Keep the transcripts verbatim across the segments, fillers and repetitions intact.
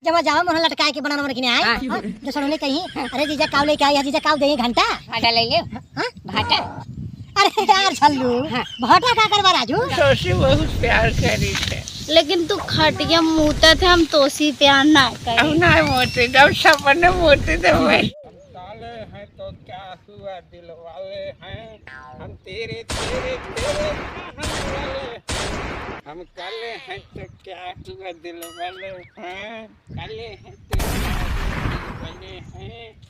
जब जावा मुँह लटकाए के बना नंबर किने आए, हाँ। हाँ, तो सड़ुआइन कही, "अरे जीजा काव लेके आई है, जीजा काव देई घंटा?" भाटा ले ले। हाँ? भाटा। अरे यार झल्लू, हाँ। भाटा का करबा राजू? तोसी बहुत प्यार करी थे। लेकिन तू खटिया मूतत है, हम तोसी प्यार ना करी। हम ना मूती, जब सपने मूती थे वही। काले हैं तो क्या हुआ दिल वाले हैं, हम तेरे, तेरे, तेरे चाहने वाले हैं। हम काले हैं तो क्या हुआ दिल वाले हैं, काले हैं तो क्या हुआ दिल वाले हैं।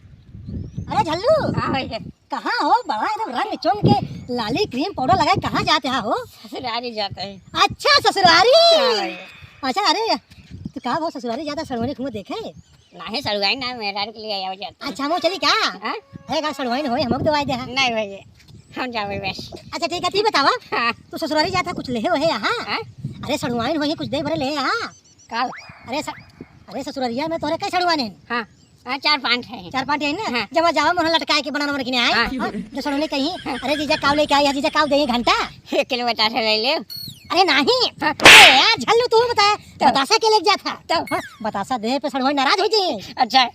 अरे झल्लू, हाँ भैया। कहाँ हो? बड़ा एकदम रंग चुन के लाली cream powder लगाए, कहाँ जात हा हो? ससुरारी जात है। अच्छा, ससुरारी। हाँ भैया। अच्छा, अरे, तू का हो ससुरारी जात हा, सड़ुआइन घूमो देखे? नाही, सड़ुआइन ना, मेहरारू के लिए आवा जात है। अच्छा, हम चली का? हाँ? अरे, का सड़ुआइन होई, हमको दवाई दे, हाँ? नाही भैया, हम जावे बस। अच्छा, ठीक है, तू बतावा। हाँ। तू ससुरारी जात हा, कुछ लेहे होहे यहाँ? हाँ? अरे, सड़ुआइन होई, कुछ दे भरे लेहे यहाँ? का? अरे स-, अरे ससुररिया में तोहरे कई सड़ुआइन हैं? हाँ, हाँ, चार पाँच हैं। चार पाँच हैं ना? हाँ। जब जावा मुँह लटकाए के बना नंबर किने आए, हाँ। हाँ, तो सड़ुआइन कही, "अरे जीजा काव लेके आई है, जीजा काव देई घंटा?" एक किलो बतासा ले ले। अरे नाही। हाँ। अरे यार झल्लू तू बता, तो बतासा के लेके जात हा? तो? हाँ, बतासा दे पे सड़ुआइन नाराज हो जाई। अच्छा।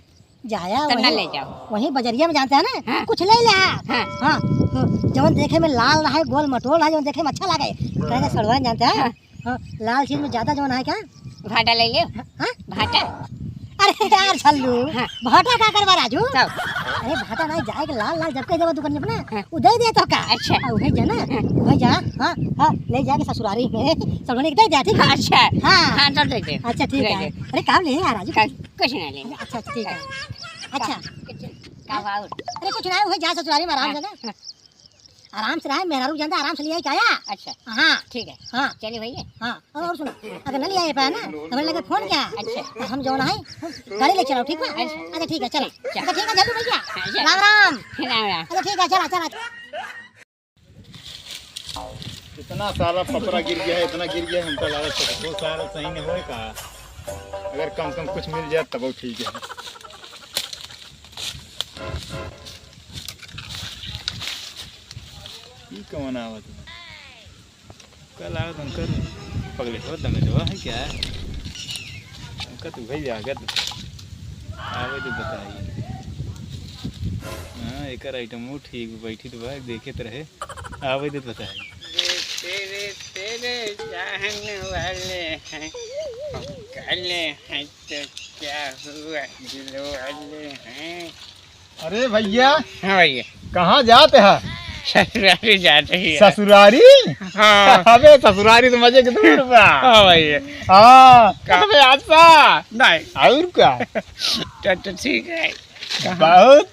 जाया तो ना वहीं, ले जाओ। वहीं बजरिया में जानत हा ना, हाँ। कुछ ले ले। हाँ। हाँ, हाँ, जवन देखे में लाल रहे, गोल मटोल रहे, जवन देखे में अच्छा लागे। कहे के सड़ुआइन जानत हा? हाँ। हाँ, लाल चीज में ज्यादा जवन है क्या? भाटा ले ले। हाँ? भाटा। अरे यार झल्लू, हाँ। भाटा का करबा राजू? तब? अरे भाटा नाही, जाए के लाल लाल जब कह देबा दुकान में ना, हाँ। उ दे दे तो का? अच्छा। आ, उहे जा ना, हाँ। उहे जा, हाँ, हाँ, ले जाके ससुरारी में सड़ुआइन के दे दे, ठीक है? अच्छा। हाँ। हाँ, तो दे दे। अच्छा, ठीक दे है। दे। अरे काम ले यार राजू। का-, कुछ ना ले। अच्छा, अच्छा, ठीक है। अच्छा। का बाबू? अरे कुछ ना, उहे जा ससुरारी में आराम से ना। हाँ। आराम से रहे, मेहरारू जानत हा, आराम से ले आई काया। अच्छा। हाँ। ठीक है। हाँ। चलिए भैया। हाँ, और सुनो, अगर न ले आए पाए ना, तो हमरे लगे फोन किया। अच्छा। तो हम जौन है, गाड़ी ले चलाओ, ठीक बा? अच्छा। अच्छा, ठीक है, चला। ठीक, चला। अच्छा, ठीक है, झल्लू भैया। अच्छा। राम राम। राम राम। अच्छा, ठीक है, चला, चला। इतना सारा पपरा गिर गया है, इतना गिर गया है, हमका लागत है बहुत सारा सही नहीं होए का। अगर कम से कम कुछ मिल जाए तब ठीक है। ई कौन आवत है? कल आवत उनकर पगलेटवा दमेटवा है क्या? उनका तो भाई जागत आवे तो बताई। हाँ, एकर item वो ठीक बैठी तो बा, देखे तो रहे। आवे दे तो बताई। रे तेरे, तेरे चाहने वाले हैं, हम काले हैं तो क्या हुआ, दिल वाले हैं। अरे भैया, हाँ भैया। कहाँ जात हा? ससुरारी जात ही है। ससुरारी? हाँ। अबे ससुरारी तो मजे के दूर बा। हाँ भैया। हाँ। का? अबे अच्छा। नहीं। और का? तो, तो ठीक है। कहाँ? बहुत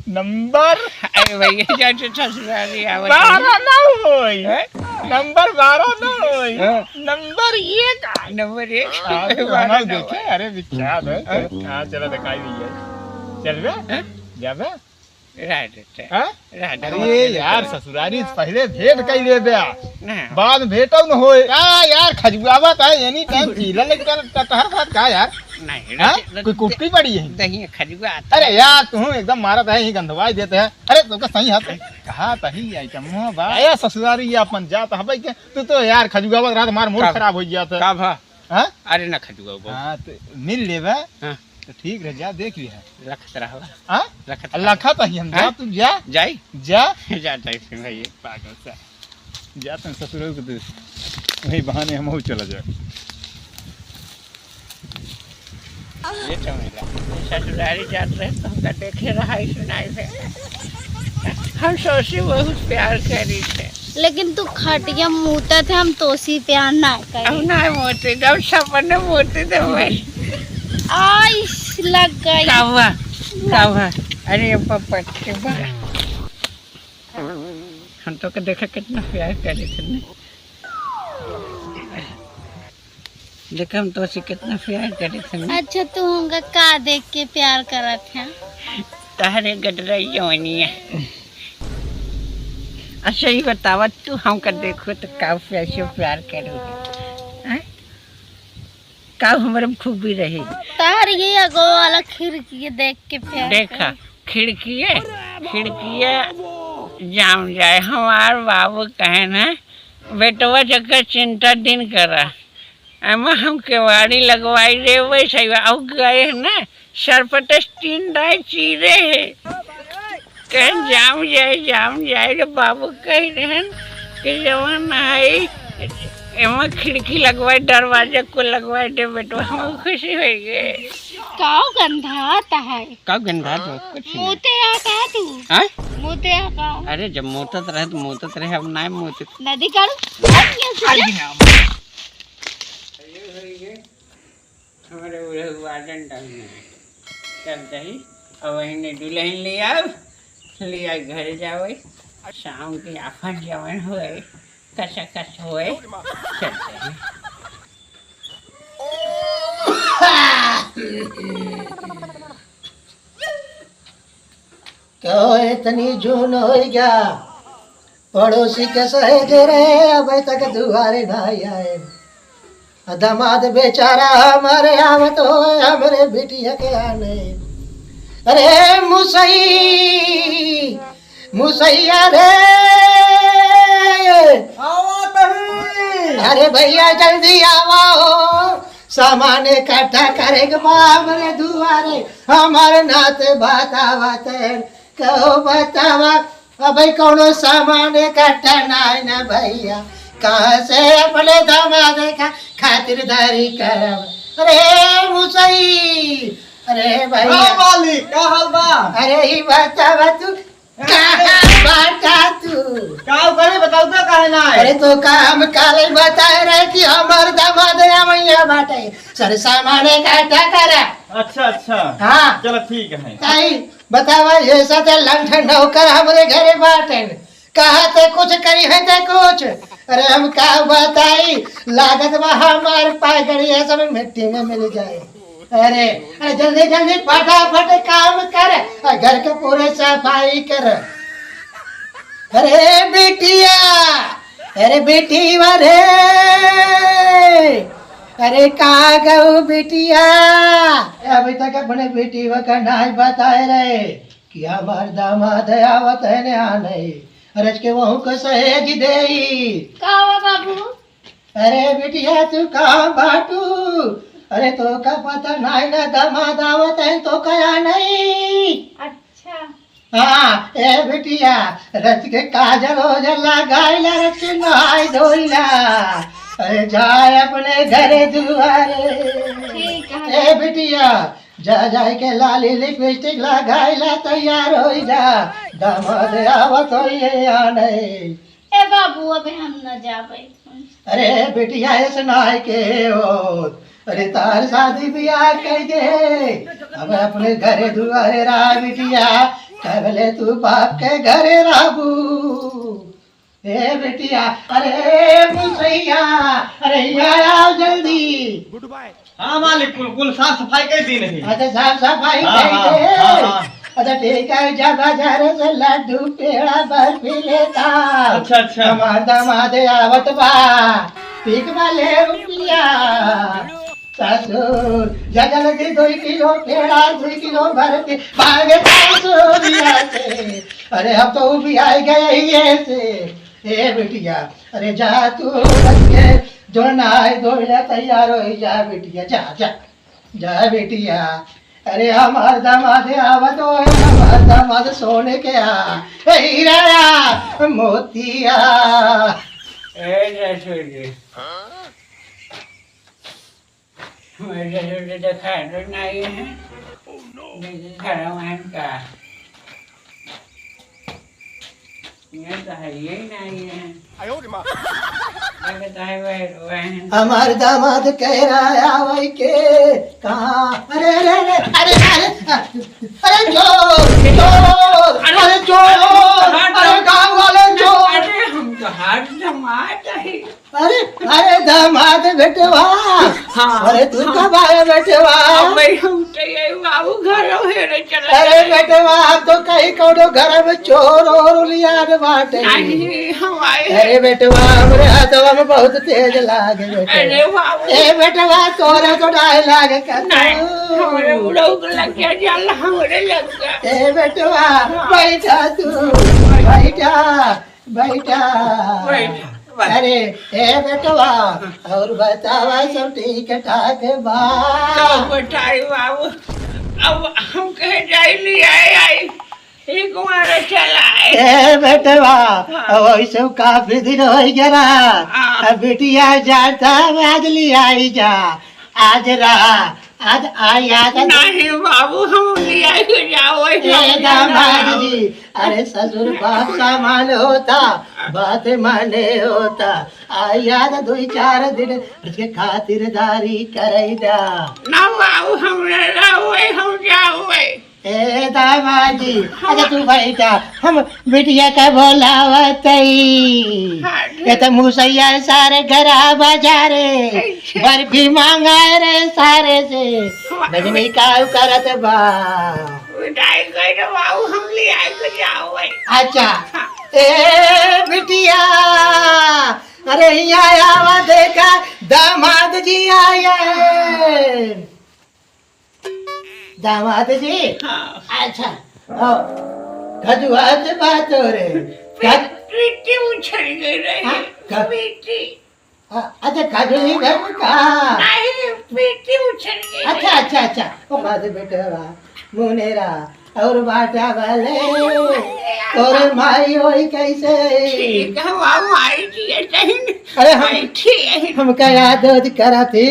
नंबर। अरे भैया, जा तो ससुरारी आवत है। बारह ना होई। हैं? नंबर बारह ना होई। हैं? नंबर एक आ। नंबर एक। हाँ, तो बारह हम ना देखे, होई। अरे विख्यात है। हैं? हाँ, चला दिखाई दी है। चलबे? हैं? जाबे? रह देते। हैं? रह दे, अरे मत ले यार, चला। ससुरारी से पहले भेंट कई लेबे। नहीं। बाद में भेंटो न होए। का यार, खजुआवत है, any time चीला लग कर कटहर बात का यार? नहीं, हाँ? रख-, रख-, कोई कुट्टी पड़ी है? नहीं, खजुआ आता अरे है। यार, तू एकदम मारत है, ही गंधवाई देते हैं। अरे, तो का सही है, कहा तही item हुआ बा। आया ससुरारी, ये अपन जात है भाई के, तू तो यार खजुआवत रात मार मूड का? खराब हो गया था। का भा? हाँ? अरे ना खजुआ बा। हाँ, तो मिल लेबे। हाँ। तो ठीक रह, जा देख लिहा। रखत रहो। हाँ? रखत रहो। लखत ही हम, जा हाँ? तू जा। जाई? जा। जा, जाई फिर भाई, पागल सा। जा तन ससुर के दे। वही बहाने हम चला जाए। ये चमेला। ससुरारी जात रहे तो हमका देखे रहा, सुनाई है। हम सोची बहुत प्यार करी थे। लेकिन तू खटिया मूतत है, हम तोसी प्यार ना करी। हम ना मूती, जब सपने मूती थे वही। आइस लग गई। का हुआ? का हुआ? अरे पप्पा के बा। हम तो के देखा कितना प्यार करे थे ने। देखा हम तो से कितना प्यार करे थे ने। अच्छा, तू हमका का देख के प्यार करत है? तहरे गडराई जवानी है। अच्छा, ये बतावा, तू हमका देखो तो का प्यार से प्यार करो? हैं? का हमरे में खूबी रही? तार ये अगो वाला खिड़की देख के प्यार देखा, कर। खिड़किए, खिड़किए जाम जाए। हमार बाबू कहे ना, "बेटवा जकर चिंता दिन करा।" एमा हम केवाड़ी लगवाई रे, वैसे ही आउ गए हैं ना, सरपटस तीन दाई चीरे है। कहें जाम जाए, जाम जाए रे बाबू, कह रहन कि जवन है, एमा खिड़की लगवाए, दरवाजा को लगवाए दे बेटवा, हम खुशी हो गए। काउ गंधात है? काउ गंधात हो? कुछ नहीं। मोते आ का तू? हाँ? मोते आ का? अरे, जब मोतत रहे तो मोतत रहे, अब नाय मोतत। नदी काढ़ू? हमारे उड़े हुआ डंडा में चल दही। अब वहीं ने दुल्हन ले आओ, ले आओ घर जावे। शाम के आफन जवन होए, कसा कस होए, चल दही। कहो, इतनी जून हो गया, पड़ोसी के सहेजे रहे, अबे तक दुआरे ना आए। आ दामाद बेचारा हमारे आवत हो, हमरे बिटिया के आने। अरे मुसई, मुसैया रे, आवत ही। अरे भैया जल्दी आवा हो, सामान इकट्ठा करे के बा हमरे दुआरे, हमारे नाते बात आवत है। कहो बतावा, अबे कौनो सामान इकट्ठा नाई ना भैया, कहाँ से अपने दामाद का खातिरदारी करब? अरे मुसई, अरे भैया। हाँ मालिक, का हाल बा? अरे ही बतावा तू, कहाँ बाटा तू? का करे बताऊ तो काहे ना आए? अरे तो का हम काले बताए रहे कि हमार दामाद आवैया बाटे, सर सामान इकट्ठा करा। अच्छा, अच्छा। हाँ। चलो ठीक है। ताई, बतावा, ये साथे लंठन नौकर हमरे घरे बाटेन। कहा ते कुछ करी है ते कुछ। अरे हम का बताई, लागत बा हमार पाय गड़िया सब मिट्टी में मिल जाए। अरे, अरे जल्दी जल्दी फटाफट काम कर, और घर के पूरे सफाई कर। अरे बिटिया, अरे बिटिया रे, अरे कहाँ गऊ बिटिया? अभी तक अपने बिटिया का नाई बताए रहे। कि हमार दामाद आवत है ने आ नहीं। अरे, के वहू को सहेज देई। का हुआ बाबू? अरे बिटिया, तू कहाँ बाटू? अरे, तो का पता नहीं ना, दामाद आवत है तो का आ नहीं। अच्छा। हाँ, ए बिटिया, रच के काजल ओजल लगाइला, रच के नहाई धोइला। अरे, जाए अपने घरे दुआरे। ठीक है। ए बिटिया, जा जाए के लाली लिपस्टिक लगाइला, तैयार होई जा, दामाद आवत होई है या नहीं। ए बाबू, अबे हम न जाबे। अरे बिटिया, ऐसे ना है के हो, अरे तार शादी बियाह कई दे, अब अपने घरे दुआरे रहा बिटिया, कबले तू बाप के घरे रहबू। ए बिटिया, अरे मुसैया, अरे यहाँ आओ जल्दी। Good bye. हाँ मालिक, कुल, कुल साफ सफाई कर दी नहीं। अच्छा, साफ सफाई हाँ, कर हाँ, दे। हाँ, हाँ। अच्छा ठीक है, जा बाजार से लड्डू पेड़ा बर्फी लेता। अच्छा, अच्छा। हमार दामाद आवत बा, ठीक बा ले रुपया। ससुर, जा जल्दी दुई किलो पेड़ा, दुई किलो बर्फी, भागे ससुरिया से। अरे हम तो उबियाई गए ही ऐसे। ए बिटिया, अरे जा तू बच के जो नहाए धोए ला तैयार होई जा बिटिया, जा, जा, जा बिटिया। अरे हमार दामाद आवत हो, हमार दामाद सोने के आ, ए हीरा आ, मोतिया। ए ससुर जी। मेरे से तो देखा तो नहीं है। देखिए, घर में का। ये तो है, ये नहीं है। लगता है वह, वह है। हमार दामाद कह रहा है, आवे के कहाँ? अरे, अरे, अरे, अरे, अरे, अरे, चोर, चोर, अरे, अरे, चोर, अरे, अरे, गाँव वाले चोर। अरे, हम तो हाथ जमात है। अरे, अरे, दामाद बेटवा। हाँ, अरे, तू हाँ। कब आया बेटवा? अब भाई, हम तो ये बाबू घर हेरे चला अरे गए। बेटवा, हम तो कहीं कौनो घर में चोर और लियान बाटे। नहीं, हम आए अरे हैं। बेटवा, हमरे हाथवा में बहुत तेज लागे बेटवा। अरे बाबू। ए बेटवा, तोरे तो नाय लागे का नहीं, तू? हमरे बुढ़ऊ को लग गया जल, हमरे लग गया। ए बेटवा, हाँ। बैठा तू, बैठा, बैठा। बैठा। अरे, ए बेटवा, और बतावा, सब ठीक ठाक बा? का बताई बाबू, अब हम कहे जाई लियाई आई, ई कुमार चला आई। ए बेटवा, हाँ। अब वैसे काफी दिन होइ गया ना, हाँ। अब बिटिया जाता, आज लियाई जा। आज रहा, आज आई, आज नहीं बाबू, हम लियाई के जाओ, ए दामाद जी, अरे ससुर बाप समान होता, बात माने होता, आई आज दुई चार दिन उसके खातिरदारी करई जा। ना बाबू, हम ना रहोई, हम जाओई। ए दामाद जी, अच्छा तू बैठा, हम बिटिया का बोलावत हई। हाँ, ये तो मुसैया सारे घरा बाजारे, अच्छा। बर्फी मांगा रे सारे से। वाह। बजनी का करत बा? मिठाई कह दो बाबू, हम लियाई के जाओई। अच्छा। हाँ। ए बिटिया, अरे हिया आवा, देखा दामाद जी आए। दामाद जी? हाँ। अच्छा, हाँ। खजुआत बात हो रे। पी-, खज- पीटी उछल गई रही। हाँ, खज- पीटी। हाँ, अच्छा, खजुली घर में कहाँ? नहीं, पीटी उछल गई अच्छा, रही। अच्छा, अच्छा। ओ बात बेटे बा, मुनेरा, और बाटा वाले, तोरे माई होई कैसे? ठीक है, वाह, माई जी, ऐसे ही अरे हम, बैठी है। हमका याद वाद करा थी।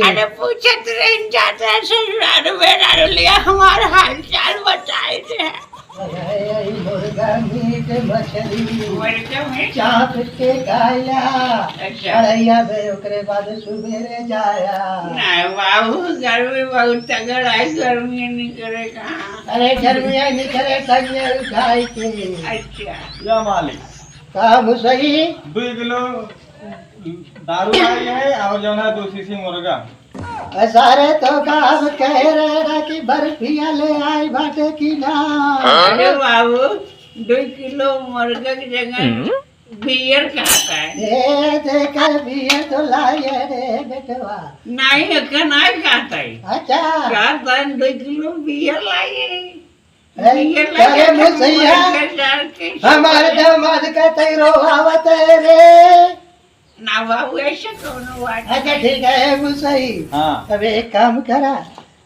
अरे पूछत रहिन जाता ससुराल में, लिया हमार हाल चाल बताए दे। अरे, ई मुर्गा मीट मछली, मुर्गा मीट? चाप के खाया, अच्छा। अड़ैया बे, ओकरे बाद सुबेरे जाया। नहीं बाबू, गर्मी बहुत तगड़ा है, गर्मी निकले कहाँ? अरे, गर्मी निकले, तनिया उठाई के। अच्छा। या मालिक। का मुसई? दुई किलो दारू आई है और जौन है दो शीशी मुर्गा। ए, सारे तो का अब कहे रहे ना कि बर्फिया ले आई बाटे कि ना। अरे बाबू, दुई किलो मुर्गा की जगह हम्म। बियर कहता है। ए, देखा बियर तो लाई है रे बेटवा। नहीं, एका नहीं कहता है। अच्छा। कहता है दुई किलो बियर लाई है। ए, बियर लाई अरे है, मुसैया, मुर्गा डाल के हमारे दामाद का तैरो आवत है रे। ना बाबू, ऐसे कौनो बात अच्छा, नहीं। ठीक है, ए मुसई। हाँ। अब एक काम करा,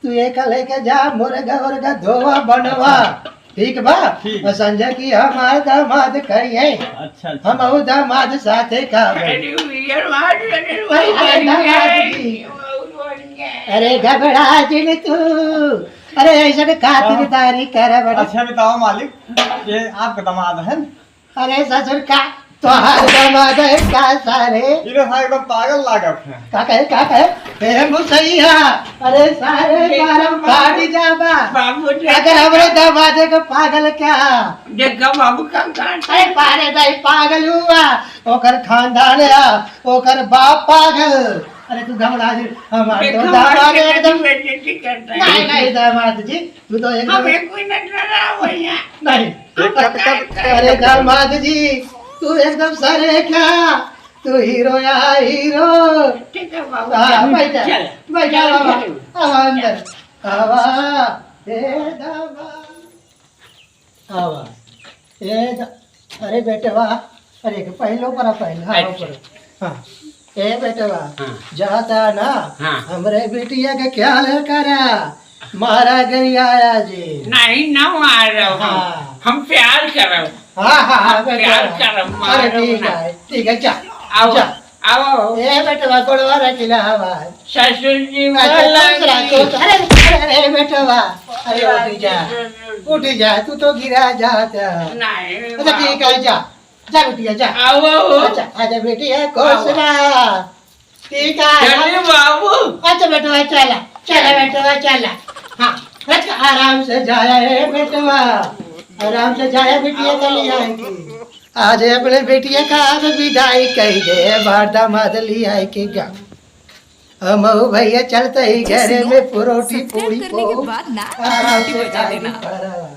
तू एक लेके जा, मुर्गा उर्गा धोवा बनवा, ठीक बा? ठीक। और संजय की हमार दामाद कही है, अच्छा, अच्छा। हम और दामाद साथे खाबे। अरे, यार, बात बने, अरे, बहुत अरे, बढ़िया दामाद है, जी। बहुत बढ़िया है। अरे, घबरा जिन तू, अरे, ऐसे में खातिरदारी करे बड़े। अच्छा, बताओ मालिक, ये आपका दामाद है? अरे ससुर का तोहार दामाद है का सारे? इधर सारे एकदम पागल लागत है। का कहे, का कहे? ए मुसैया, अरे सारे अरे मारम बाबू। फाट जाबा। बाबू रे। अगर हमरे दामाद के पागल क्या? देखा बाबू का कान। अरे पारे दाई पागल हुआ, ओकर खानदान है, ओकर बाप पागल। अरे तू घबरा जे, हमार तो देखा दामाद हमारे एकदम बेइज्जती करता है। नहीं, नहीं दामाद जी, तू तो एकदम हमें कोई न डरा भैया। नहीं। एक कट, कट, कट। अरे दामाद जी, तू एकदम सरे क्या? तू हीरो या हीरो। ठीक है बाबू, हाँ, चल, बैठ जा, चल, बैठ जा चल, बाबा। चल। आवा अंदर, आवा। हे दामाद। आवा। ए द-, अरे बेटवा, अरे के पहले ऊपर आ, पहले, हाँ, अच्छा। ऊपर। हाँ। ए बेटवा, हाँ। जाता ना, हाँ। हमरे बिटिया के ख्याल करा, मारा गई आया जी। नहीं, ना मारो हम। हाँ। हम प्यार करब। हाँ, हाँ, हाँ, हम बेटवा। प्यार करब, अरे मारो ठीक ना। है, ठीक है, जा, आओ। जा। आओ। ए बेटवा, गोड़वा रखिला हमार। ससुर जी अच्छा, वाला खुश रह, जी। खुश। अरे, अरे, अरे, बेटवा। अरे, उठी जा। उठी जा, तू तो गिरा जाता। नहीं, अच्छा, ठीक है, जा। जा, बिटिया, जा। आओ, आओ। अच्छा, आजा, बेटिया, खुश आओ। रह। ठीक है। चलिए, बाबू। अच्छा, बेटवा, चला। चला, बेटवा, चला। हाँ, अच्छा, आराम से जाया है, बेटवा। आराम से जाया, बिटिया, चली आएगी। आज अपने बेटिया का आज विदाई कही दे, बार दामाद ली आए के गाँव। हम भैया चलते ही घरे में रोटी पूरी को आराम से खाई पड़ा।